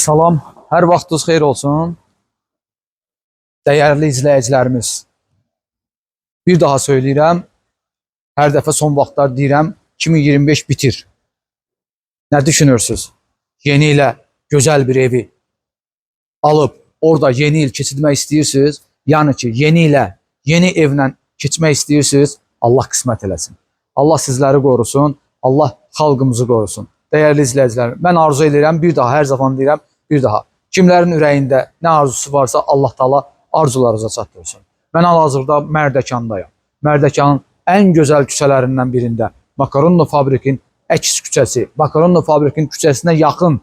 Salam, hər vaxtınız xeyir olsun. Dəyərli izləyicilərimiz. Bir daha söyləyirəm, hər dəfə son vaxtlar deyirəm, 2025 bitir. Nə düşünürsünüz? Yeni ilə gözəl bir evi alıb orada yeni il keçirmək istəyirsiniz? Yəni ki, yeni ilə, yeni evlə keçmək istəyirsiniz? Allah qismət eləsin. Allah sizləri qorusun, Allah xalqımızı qorusun. Dəyərli izləyicilər, mən arzu edirəm, bir daha, hər zaman deyirəm, bir daha. Kimlərin ürəyində nə arzusu varsa Allah Taala arzularınıza çatdırsın. Mən hal-hazırda Mərdəkandayam. Mərdəkanın ən gözəl küçələrindən birində Makaronno fabrikin əks küçəsi, Makaronno fabrikin küçəsinə yaxın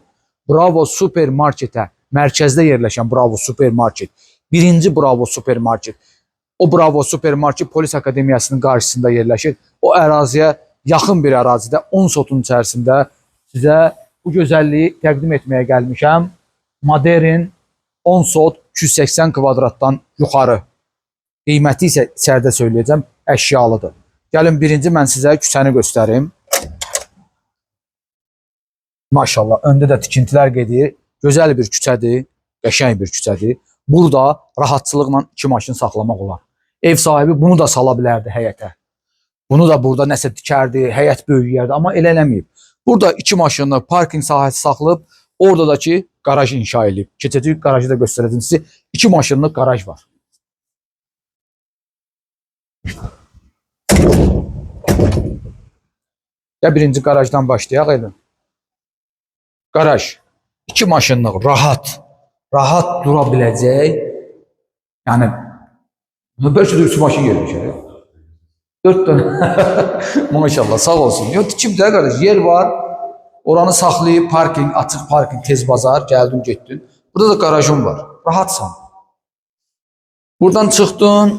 Bravo supermarketə, mərkəzdə yerləşən Bravo supermarket, birinci Bravo supermarket. O Bravo supermarket Polis Akademiyasının qarşısında yerləşir. O əraziyə yaxın bir ərazidə 10 sotun içərisində sizə bu gözəlliyi təqdim etməyə gəlmişəm. Modern 10 sot 280 kvadratdan yuxarı. Qiyməti isə içəridə söyləyəcəm, əşyalıdır. Gəlin birinci mən sizə küçəni göstərim. Maşallah, öndə də tikintilər gedir. Gözəl bir küçədir, qəşəng bir küçədir. Burada rahatçılıqla iki maşın saxlamaq olar. Ev sahibi bunu da sala bilərdi həyətə. Bunu da burada nəsə dikərdi, həyət böyüyərdi, amma elə eləməyib. Burada iki maşınlı parking sahəsi saxlayıb, orada da ki qaraj inşa edib. Keçəcək qarajı da göstərəcəm sizə. İki maşınlı qaraj var. Ya birinci qarajdan başlayaq elə. Qaraj. İki maşınlıq, rahat, rahat dura biləcək. Yəni bəlkə də üç maşın yerləşər. Dörd dənə. Maşallah, sağ olsun. Yox, tikib də qardaş, yer var. Oranı saxlayıb parking, açıq parking, tez bazar, gəldin, getdin. Burada da qarajın var. Rahatsan. Buradan çıxdın,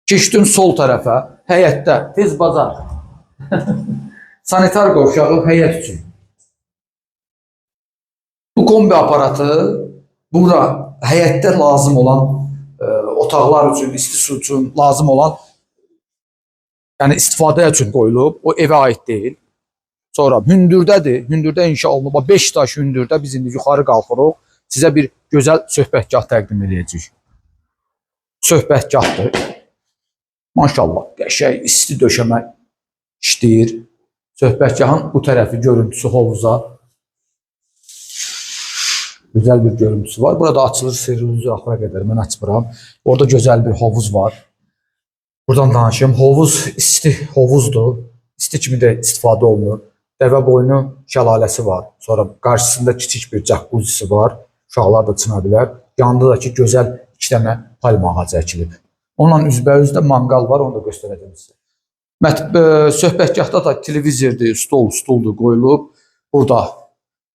keçdin sol tərəfə, həyətdə, tez bazar. Sanitar qovşağı həyət üçün. Bu kombi aparatı bura həyətdə lazım olan otaqlar üçün, isti su üçün lazım olan, yəni istifadə üçün qoyulub. O evə aid deyil. Sonra hündürdədir. Hündürdə inşa olunub. Bax 5 daş hündürdə biz indi yuxarı qalxırıq. Sizə bir gözəl söhbətgah təqdim eləyəcəyik. Söhbətgahdır. Maşallah, qəşəng isti döşəmə işləyir. Söhbətgahın bu tərəfi görüntüsü hovuza. Gözəl bir görüntüsü var. Burada açılır sirrinizi axıra qədər mən açmıram. Orada gözəl bir hovuz var. Buradan danışım. Hovuz isti hovuzdur. İsti kimi də istifadə olunur. Dəvə boynu şəlaləsi var. Sonra qarşısında kiçik bir jacuzzi var. Uşaqlar da çimə bilər. Yanında da ki gözəl iki dənə palma ağacı əkilib. Onunla üzbəüz də manqal var, onu da göstərəcəm sizə. Söhbətgahda da televizordur, stol, stuldur qoyulub. Burada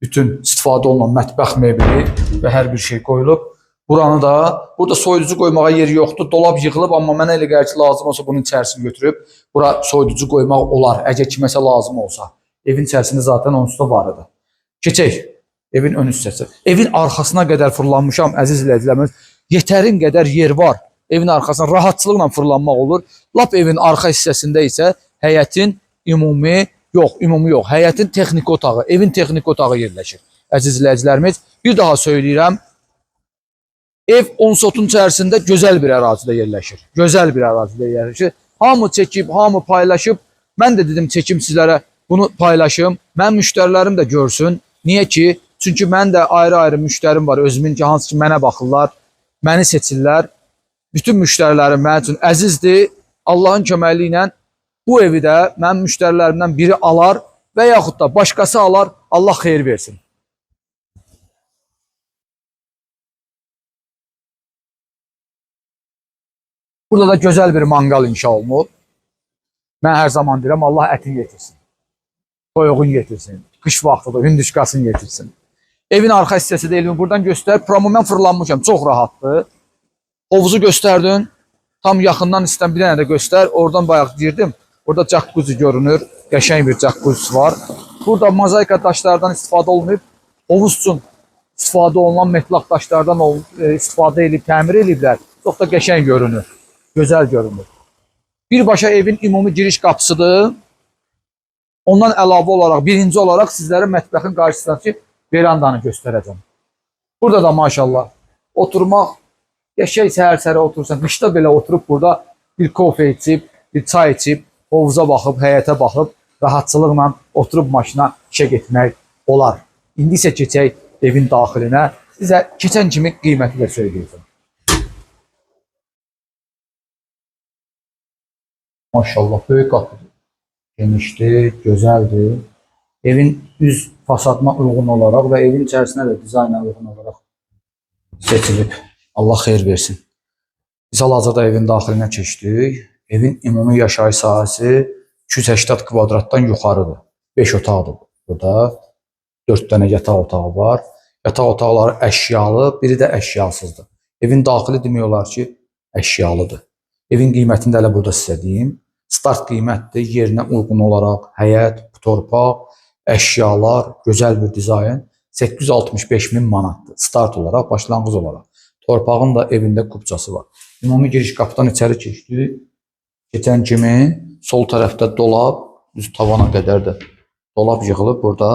bütün istifadə olunan mətbəx mebeli və hər bir şey qoyulub. Buranı da, burada soyuducu qoymağa yer yoxdur. Dolab yığılıb, amma mənə elə gəlir ki, lazım olsa bunun içərisini götürüb bura soyuducu qoymaq olar, əgər kiməsə lazım olsa. Evin içərisində zaten onsuz da var idi. Keçək evin ön hissəsi. Evin arxasına qədər fırlanmışam, əziz izləyicilərimiz. Yetərin qədər yer var. Evin arxasına rahatçılıqla fırlanmaq olur. Lap evin arxa hissəsində isə həyətin ümumi yox, ümumi yox, həyətin texniki otağı, evin texniki otağı yerləşir. Əziz izləyicilərimiz, bir daha söyləyirəm. Ev 10 sotun içərisində gözəl bir ərazidə yerləşir. Gözəl bir ərazidə yerləşir. Hamı çəkib, hamı paylaşıb. Mən də dedim çəkim sizlərə bunu paylaşım. Mən müştərilərim də görsün. Niyə ki? Çünki mən də ayrı-ayrı müştərim var özümün ki, hansı ki mənə baxırlar, məni seçirlər. Bütün müştərilərim mənim üçün əzizdir. Allahın köməkliyi ilə bu evi də mənim müştərilərimdən biri alar və yaxud da başqası alar. Allah xeyir versin. Burada da gözəl bir manqal inşa olunub. Mən hər zaman deyirəm, Allah ətini yetirsin. Toyuğun yetirsin. Qış vaxtıdır, hündüşkasını yetirsin. Evin arxa hissəsi də elmi buradan göstər. Promo mən fırlanmışam, çox rahatdır. Hovuzu göstərdin. Tam yaxından istən bir dənə də göstər. Oradan bayaq girdim. Burada jacuzzi görünür. Qəşəng bir jacuzzi var. Burada mozaika daşlardan istifadə olunub. Hovuz üçün istifadə olunan metlaq daşlardan istifadə edib, təmir ediblər. Çox da qəşəng görünür. Gözəl görünür. Birbaşa evin ümumi giriş qapısıdır. Ondan əlavə olaraq, birinci olaraq sizlərə mətbəxin qarşısındakı Verandanı göstərəcəm. Burada da maşallah oturmaq, qəşəng səhər-səhər otursan, qışda belə oturub burada bir kofe içib, bir çay içib, hovuza baxıb, həyətə baxıb, rahatçılıqla oturub maşına işə getmək olar. İndi isə keçək evin daxilinə. Sizə keçən kimi qiyməti də söyləyəcəm. Maşallah, böyük qapıdır. Genişdir, gözəldir. Evin üz fasadına uyğun olaraq və evin içərisinə də dizayna uyğun olaraq seçilib. Allah xeyir versin. Biz hal-hazırda evin daxilinə keçdik. Evin ümumi yaşayış sahəsi 280 kvadratdan yuxarıdır. 5 otaqdır burada. 4 dənə yataq otağı var. Yataq otaqları əşyalı, biri də əşyasızdır. Evin daxili demək olar ki, əşyalıdır. Evin qiymətini də elə burada sizə deyim. Start qiymətdir, yerinə uyğun olaraq həyət, torpaq, əşyalar, gözəl bir dizayn 865 min manatdır. Start olaraq, başlanğıc olaraq. Torpağın da evində kupçası var. Ümumi giriş qapıdan içəri keçdi. Keçən kimi sol tərəfdə dolab, düz tavana qədər də dolab yığılıb burada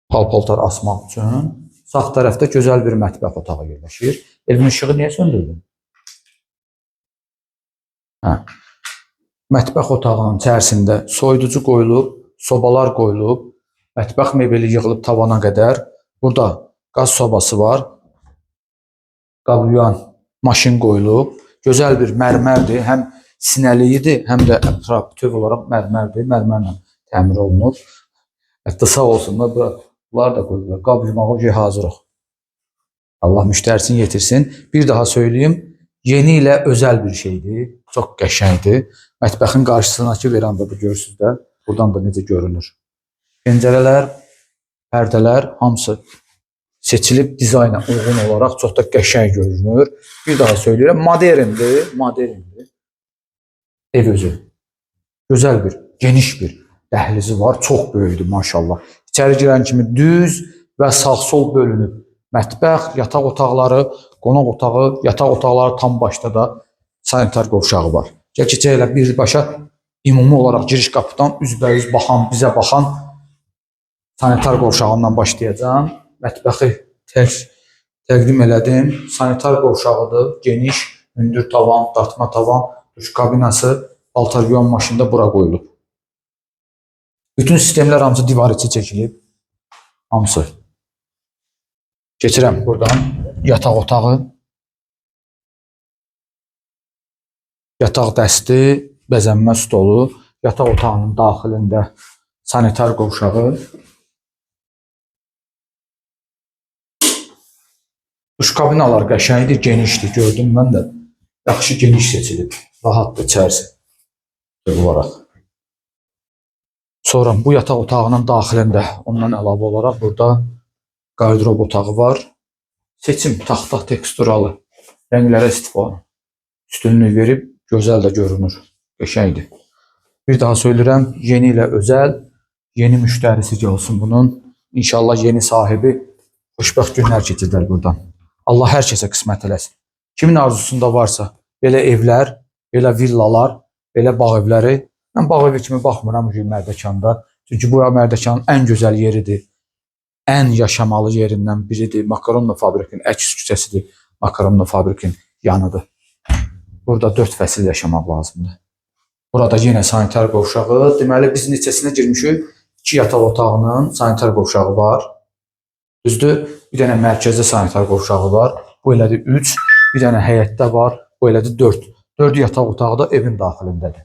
pal-paltar asmaq üçün. Sağ tərəfdə gözəl bir mətbəx otağı yerləşir. Evin işığı niyə söndürdün? Hə. Mətbəx otağının içərisində soyuducu qoyulub, sobalar qoyulub, mətbəx mebeli yığılıb tavana qədər. Burada qaz sobası var. Qab yuyan maşın qoyulub. Gözəl bir mərmərdir. Həm sinəliyidir, həm də ətraf bütöv olaraq mərmərdir. Mərmərlə təmir olunub. Hətta sağ olsunlar, bunlar da qoyublar. Qab yumağa hazırıq. Allah müştərisini yetirsin. Bir daha söyləyim, yeni ilə özəl bir şeydir. Çox qəşəngdir. Mətbəxin qarşısındakı veranda da görürsünüz də. Buradan da necə görünür. Pəncərələr, pərdələr hamısı seçilib dizayna uyğun olaraq çox da qəşəng görünür. Bir daha söyləyirəm, moderndir, moderndir. Ev özü. Gözəl bir, geniş bir dəhlizi var. Çox böyükdür maşallah. İçəri girən kimi düz və sağ-sol bölünüb. Mətbəx, yataq otaqları, qonaq otağı, yataq otaqları tam başda da sanitar qovşağı var. Gəl keçək elə birbaşa ümumi olaraq giriş qapıdan üzbəüz baxan, bizə baxan sanitar qovşağından başlayacağam. Mətbəxi təqdim elədim. Sanitar qovşağıdır, geniş, hündür tavan, dartma tavan, duş kabinası, paltar yuyan maşın da bura qoyulub. Bütün sistemlər hamısı divar içi çəkilib. Hamısı. Keçirəm buradan yataq otağı. Yataq dəsti, bəzənmə stolu, yataq otağının daxilində sanitar qovşağı. Duş kabinalar qəşəngdir, genişdir, gördüm mən də. Yaxşı geniş seçilib, rahatdır içərisi olaraq. Sonra bu yataq otağının daxilində ondan əlavə olaraq burada qardırob otağı var. Seçim taxta teksturalı rənglərə istifadə üstünlük verib gözəl də görünür. Qəşəngdir. Bir daha söyləyirəm, yeni ilə özəl, yeni müştərisi gəlsin bunun. İnşallah yeni sahibi xoşbəxt günlər keçirdər buradan. Allah hər kəsə qismət eləsin. Kimin arzusunda varsa belə evlər, belə villalar, belə bağ evləri. Mən bağ evi kimi baxmıram bu Mərdəkanda. Çünki bura Mərdəkanın ən gözəl yeridir. Ən yaşamalı yerindən biridir. Makaronla fabrikin əks küçəsidir. Makaronla fabrikin yanıdır. Burada 4 fəsil yaşamaq lazımdır. Burada yenə sanitar qovşağı. Deməli biz neçəsinə girmişik? 2 yataq otağının sanitar qovşağı var. Düzdür? Bir dənə mərkəzdə sanitar qovşağı var. Bu elədir 3. Bir dənə həyətdə var. Bu elədir 4. 4 yataq otağı da evin daxilindədir.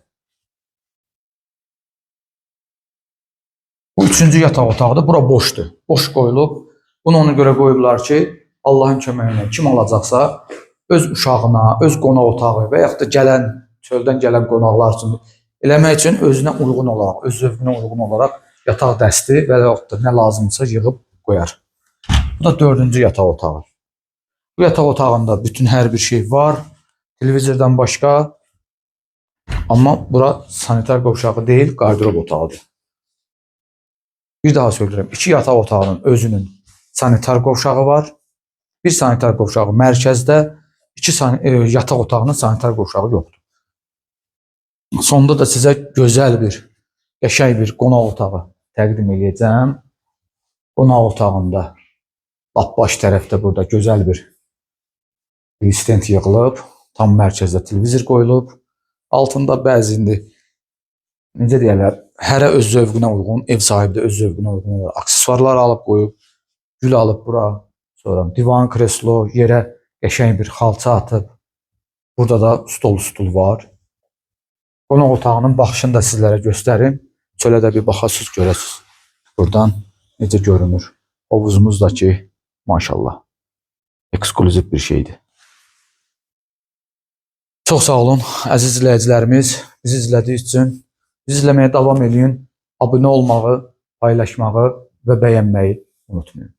Bu üçüncü yataq otağıdır. Bura boşdur. Boş qoyulub. Bunu ona görə qoyublar ki, Allahın köməyi ilə kim alacaqsa öz uşağına, öz qonaq otağı və yaxud da gələn, çöldən gələn qonaqlar üçün eləmək üçün özünə uyğun olaraq, öz zövqünə uyğun olaraq yataq dəsti və yaxud da nə lazımdırsa yığıb qoyar. Bu da dördüncü yataq otağı. Bu yataq otağında bütün hər bir şey var. Televizordan başqa. Amma bura sanitar qovşağı deyil, qardırob otağıdır. Bir daha söyləyirəm, 2 yataq otağının özünün sanitar qovşağı var. Bir sanitar qovşağı mərkəzdə, 2 yataq otağının sanitar qovşağı yoxdur. Sonda da sizə gözəl bir, qəşəng bir qonaq otağı təqdim eləyəcəm. Qonaq otağında lap baş tərəfdə burada gözəl bir stent yığılıb. Tam mərkəzdə televizor qoyulub. Altında bəzi indi necə deyirlər, hərə öz zövqünə uyğun, ev sahibi də öz zövqünə uyğun olaraq aksesuarlar alıb qoyub, gül alıb bura, sonra divan, kreslo, yerə qəşəng bir xalça atıb. Burada da stol stul var. Qonaq otağının baxışını da sizlərə göstərim. Çölə də bir baxasınız, görəsiniz. Buradan necə görünür. Hovuzumuz da ki, maşallah, eksklüziv bir şeydir. Çox sağ olun əziz izləyicilərimiz, bizi izlədiyiniz üçün. Bizi izləməyə davam eləyin. Abunə olmağı, paylaşmağı və bəyənməyi unutmayın.